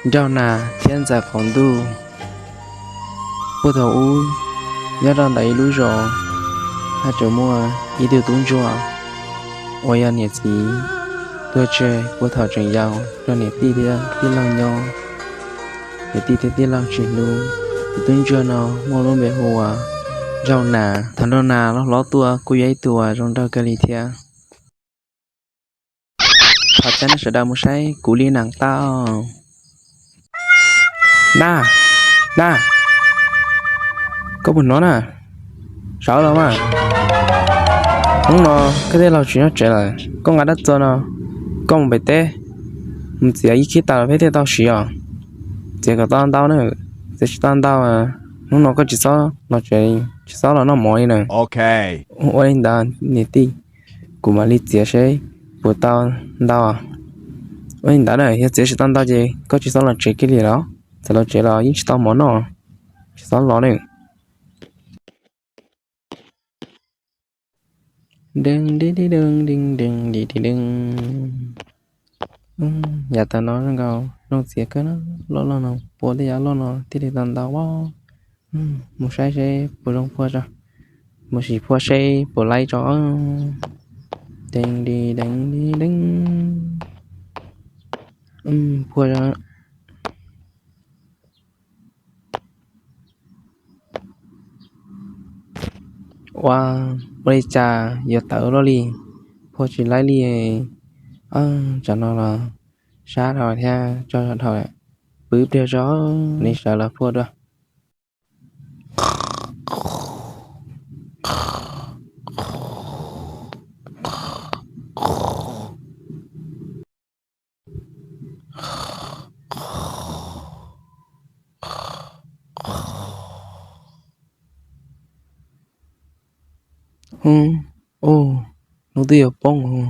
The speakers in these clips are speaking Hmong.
Nraug Nas thiab Ntxawm Qaum Ntuj. Puag thaum ub, nyob rau ntawm ib lub zos, haj tseem muaj ib tug tub ntsuag uas yog niam txiv tuag tseg puag thaum tseem yau rau niam tij thiab tij laug nyob. Niam tij thiab tij laug tsis hlub. Tus tub ntsuag no muaj lub npe hu ua Nraug Nas. Thaum Nraug Nas loj hlob tuaj kuj yog ib tug uas zoo nraug kawg li thiab. Thov caw nej sawv daws mus saib kuv li nees tau. Nas, Nas, koj puas hnov na? Sawv los mas. Hnub no koj tij laug tsis nyob tsev lawm, koj nqa dab txua no, koj mus pem teb, mus txiav ib khib taws los peb thiaj tau siv os. Txiav kom tau ntau na, txiav tsis tau ntau, hnub no koj tsis txhob los tsev, tsis txhob los noj mov li na. Ua li ntawd niam tij, kuv mam li txiav seb puas tau ntau. Ua li ntawd na, yog txiav tsis tau ntau ces koj tsis txhob los tsev kiag li los, txawm los tsev los yeej tsis tau mov noj, tsis txhob los ne. Dees di dees dees dees di dees. Yav tag no zoo nkaus zoo txiav kawg na, loj loj no, pua tej yav loj no thiaj li tau ntau. Mus saib seb puas zoo phua tso, mus sim phua seb puas laib tso. Dees di dees di dees. Phua tso. Ua, ua li cas yuav tawv luaj li, phua tsis laib li. Tsam no los sab dhau thiab, tso dhau, pw ib pliag tso, li sawv los phua dua. Ub, hnub twb yuav poob os.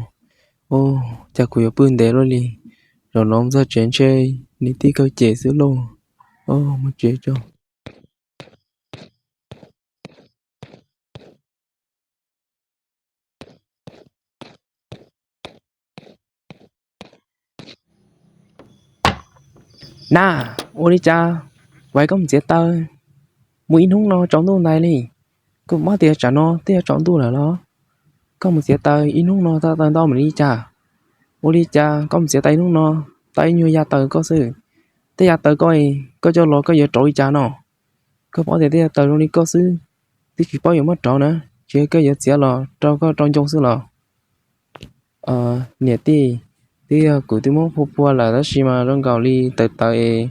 Ub, cas kuv yuav pw ntev luaj li. Zaum no mus txog tsev ntshe niam tij kawg cem xwb lauj. Ub, mus tsev tso. Nas, ua li cas vais koj mus txiav taws mus ib hnub no tsaus ntuj ntais li? Koj paub tias tsam no twb yuav tsaus ntuj lawm los? Koj mus txiav taws ib hnub no tau taws ntau mam li cas? Ua li cas koj mus txiav taws ib hnub no tau ib nyuag yav taws koj xwb? Tej yav taws koj, koj coj los koj yuav rauv li cas no? Koj paub tias tej yav taws zoo li koj xwb, twb tsis paub yuav muab rauv na, tsis yog koj yuav txiav los rau koj rau ncoo xwb los? Niam tij, twb yog kuv twb muab phua phua lawm tab sis mas zoo nkaus li tawv tawv es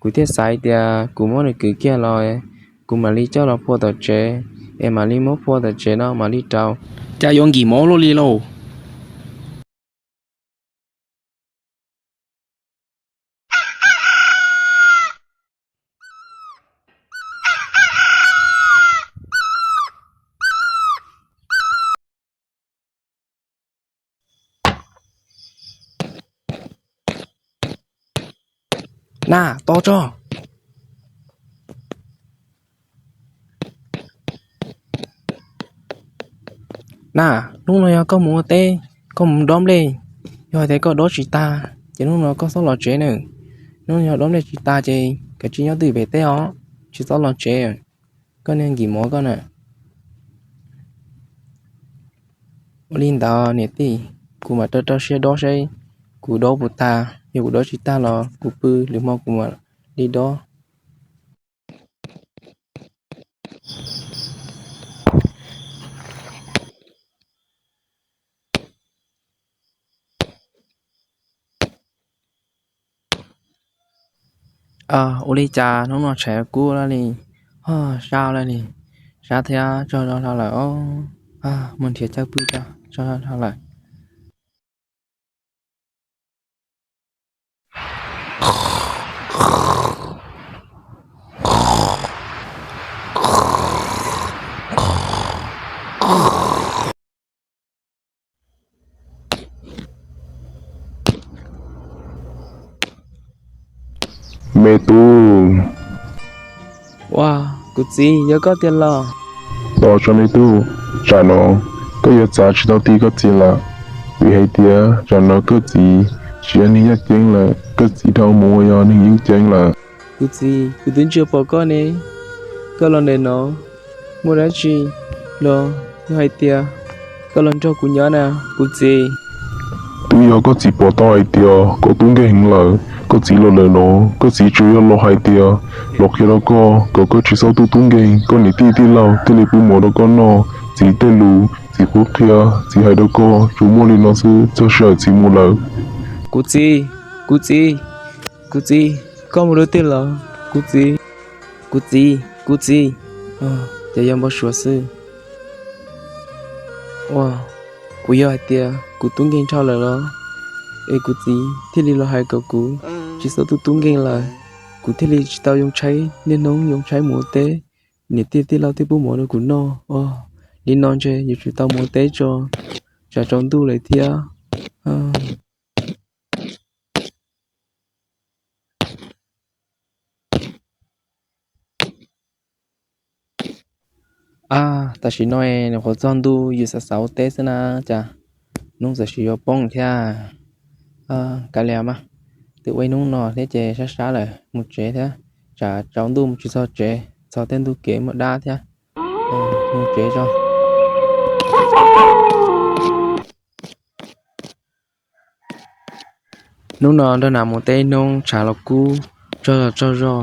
kuv thiaj xav tias kuv muab nws kwv kiag los, kuv mam li coj los phua tom tsev, es mam li muab phua tom tsev no mam li rauv. Cas yuav nkim mov luaj li lauj? Nas, tos tso. Nas, hnub no yog koj mus ua teb, koj mus dob nplej, yog hais tias koj dob tsis tag ces hnub no koj txhob los tsev na. Hnub no yog dob nplej tsis tag ces kav tsij nyob twj ywm pem teb os, tsis txhob los tsev. Koj niag nkim mov koj na. Ua li ntawd niam tij, kuv mam rau rau siab dob seb kuv dob puas tag, yog kuv dob tsis tag los kuv pw, lwm hmo kuv mam li dob. Ua li cas hnub no tshais kub lawm li, ho sab lawm li, sab thiab tsaug zog dhau lawm os. Mus nrhiav chaw pw tso, tsaug zog dhau lawm. Me tub. Ua, kuv txiv, yog koj tiag los? Tos tso me tub, tsam no koj yuav txav tsis tau ti koj txiv lawm, vim hais tias tsam no koj txiv Tsis yog neeg yaj ceeb lawm, koj txiv dhau mus yog neeg yeeb ceeb lawm. Kuv txiv, kuv twb ntsia pom koj ne, koj los ntawm no muaj dab tsi los yog hais tias koj los nrog kuv nyob na, kuv txiv? Twb yog koj txiv pom tau hais tias koj tub nkeeg heev lawm, koj txiv los ntawm no, koj txiv tsuas yog los hais tias los qhia rau koj kom koj tsis txhob tu tub nkeeg, koj niam tij tij laug thiaj li pub mov rau koj noj. Txiv tej lus txiv qhuab qhia, txiv hais rau koj tsuas muaj li no xwb, txog sij hawm txiv mus lawm. Kuv txiv, kuv txiv, kuv txiv, koj mus dua twg lawm kuv txiv? Kuv txiv, kuv txiv, ces yog npau suav xwb. Ua, kuv yog hais tias kuv tub nkeeg dhau lawm los es kuv txiv thiaj li los hais kom kuv tsis txhob tu tub nkeeg lawm, kuv thiaj li tsis tau yoo tshaib niaj hnub yoo tshaib mus ua teb. Niam tij tij laug thiaj pub mov rau kuv noj. Ua, li no ntshe yuav tsum tau mus ua teb tso, tsam tsaus ntuj lawm thiab. Tam sim no nws qhuav txog ntuj yus xav xav ua teb xwb na, cas hnub txawm sis yuav poob thiab. Kav liam mas, twb ua ib hnub no thiab ces sab sab lawm mus tsev thiab, tsam tsaus ntuj mus tsis txog tsev, txog tej ntug kev muaj dab thiab. Mus tsev tso. Hnub no nrog nas mus teb ib hnub tshav los kub, tsaug zog tsaug zog,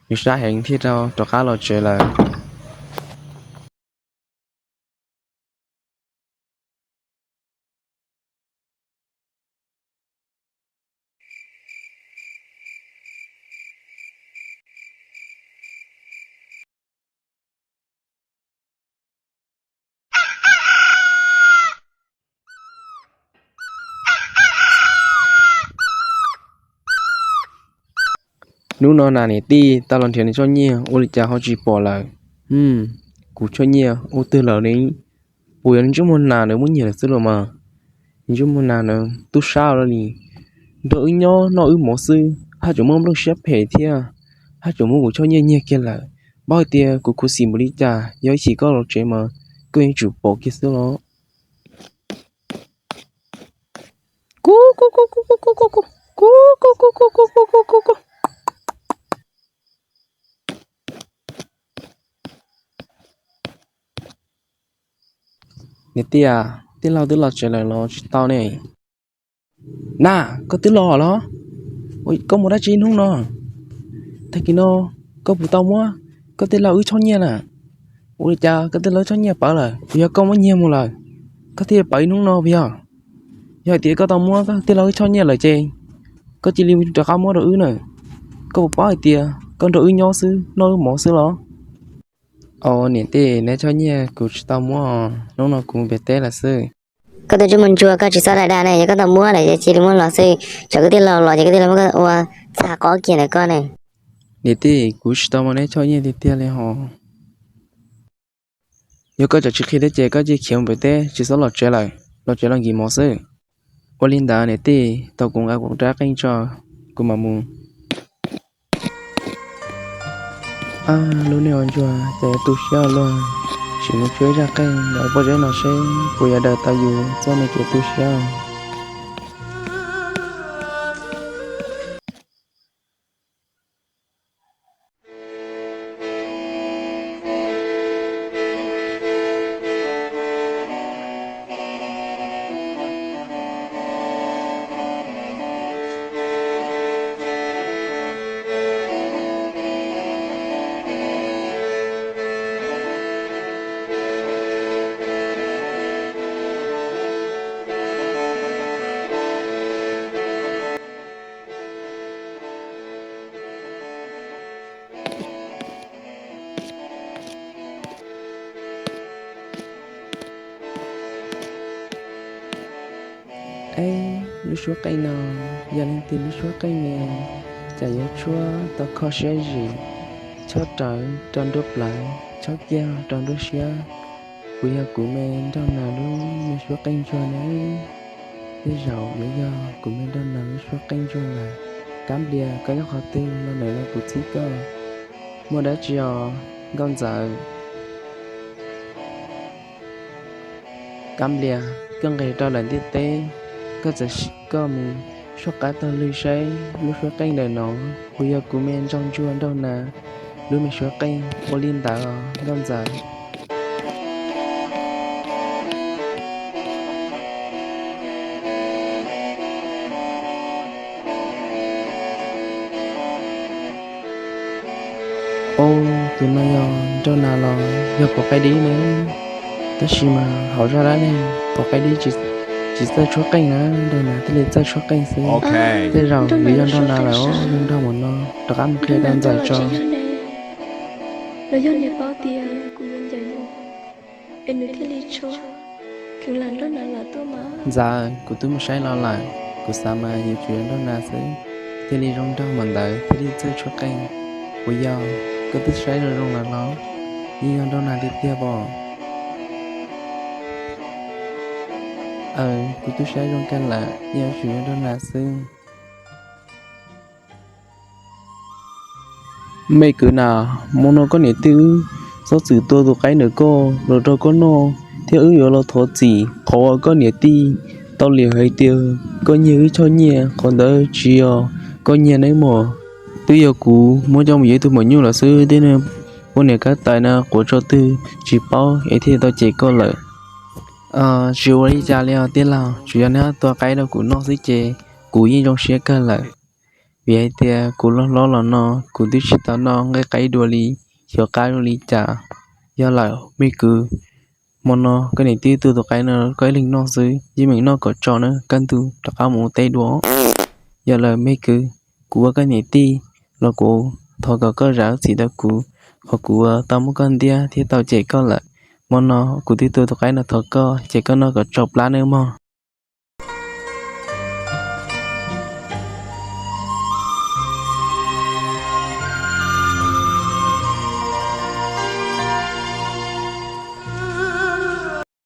nws sab heev thiaj rov qab los tsev lawm. Hnub no nas niam tij tau los nrhiav nws choj nyiaj ua li cas ho tsis pom lawm. Kuv choj nyiaj ua twg lawm ne? Puas yog nws ntsej muag nas nws muab nyiag lawm xwb los mas? Nws ntsej muag nas nws tub sab los li, nrog wb nyob noj wb mov xwb, haj tseem muaj nplooj siab phem thiab, haj tseem muab kuv choj nyiaj nyiag kiag lawm. Paub hais tias kuv khuv xim npaum li cas, yog ib chim koj los tsev mas koj yuav tsum pom kiag xwb los. Niam tij, tij laug twb los tsev lawm los tsis tau ne? Nas, koj twb los los? Koj mus dab tsi hnub no? Tag kis no koj puas tau muab koj tij laug wb choj nyiaj na? Ua li cas koj tij laug wb choj nyiaj pawv lawm? Puas yog koj muab nyiag mus lawm, koj thiaj pawv ib hnub no puas yog? Yog hais tias koj tau muab koj tij laug wb choj nyiaj lawm ces koj cia li rov qab muab rau wb na. Koj puas paub hais tias koj nrog wb nyob xwb noj wb mov xwb los? Au niam tij, neb choj nyiaj kuv tsis tau muab, hnub no kuv mus pem teb lawm xwb. Koj tus ntsej muag ntsuag, koj tsis txhob dag dag ne, yog koj tau muab lawm ces cia li muab los xwb, tsam koj tij laug los ces koj tij laug muab koj ua txha qob kiag ntawm koj ne. Niam tij, kuv tsis tau muab neb choj nyiaj tiag tiag li hos. Yog koj tseem tsis qhia thiab ces koj cia li khiav mus pem teb, tsis txhob los tsev lawm, los tsev los nkim mov xwb. Ua li ntawd niam tij, tau kuv nqa kuv rab qeej tso, kuv mam mus. Ab, lub neej ua ntsuag cas yuav tu siab luaj, sim mus tshuab ib zaj qeej ntawm pob zeb no seb puas yuav daws tau yus txoj me kev tu siab. Eb, lub suab qeej no yog leej twg lub suab qeej ne? Cas yuav tshuab tau kho siab zim, chob rawv rau nruab plawv, chob kiag rau nruab siab. Puas yog kuv me nrauj nas lub me suab qeej ntsuag ne? Tej zaum yuav yog kuv me nrauj nas lub suab qeej ntsuag lawm. Kab Nplias, koj nyob qhov twg los ntawm no kuv txib koj. Muaj dab tsi os Nkauj Ntxawm? Kab Nplias, koj nqis rau lawm ntiaj teb, koj txawm sim koj mus Soj qab taug lw saib lub suab qeej ntawm no, puas yog kuv me ntsaug ntsuag nraug nas lub me suab qeej ua li ntawd os nkauj ntxawm? Ub, tus no yog nraug nas los yog puas qaib dib ne? Tab sis mas hauv zaj dab neeg puas qaib dib tsis txawj tshuab qeej na, nraug nas thiaj li txawj tshuab qeej xwb. Tej zaum yog nraug nas lawm os, zoo nraug mus no rov qab mus qhia rau ntxawm tso. Los yog nws paub tias kuv yuav ncaim nws, es nws thiaj li tshuab. Kheev lam nraug nas lawm tuaj mas. Ntxawm, kuv twb mus saib los lawm, kuv xav mas yuav tsum yog nraug nas xwb, thiaj li zoo nraug mus ntawd thiaj li txawj tshuab qeej. Puas yog koj twb saib zoo zoo lawm los? Yeej yog nraug nas tiag tiag pom. Aws, kuv twb saib zoo kawg lawm, yeej yuav tsum yog nraug nas xwb. Me kwv na, hmo no koj niam tij wb txhob txwm tua tus qaib ntawm koj los rau koj noj, thiab wb yuav los thov txim qhov uas koj niam tij tau liam hais tias koj nyiag wb choj nyiaj, qhov ntawd tsis yog koj nyiag nawb mog. Twb yog kuv muab coj mus yuav ib tug maum nyuj los xwb, thiab nws poj niam kab tais na quav tso twg tsis paub es thiaj tau cem koj lawm. Tsis ua li cas li os tij laug, tsuas yog neb tua qaib rau kuv noj xwb ces kuv yeej zoo siab kawg lawm. Vim hais tias kuv loj hlob los no kuv twb tsis tau noj nqaij qaib dua li, xyov qab zoo li cas. Yog lawm me kwv, hmo no koj niam tij tua tus qaib no koj ib leeg noj xwb, yeej meem noj kom tso na, kaj ntug rov qab mus ua teb dua. Yog lawm me kwv, kuv ua koj niam tij los kuv thov kom koj zam txim rau kuv, qhov kuv tau muab koj ntiab thiab tau cem koj lawm. Hmo no kuv twb tua tus qaib no thov koj, ces koj noj kom tso plab nawb mog.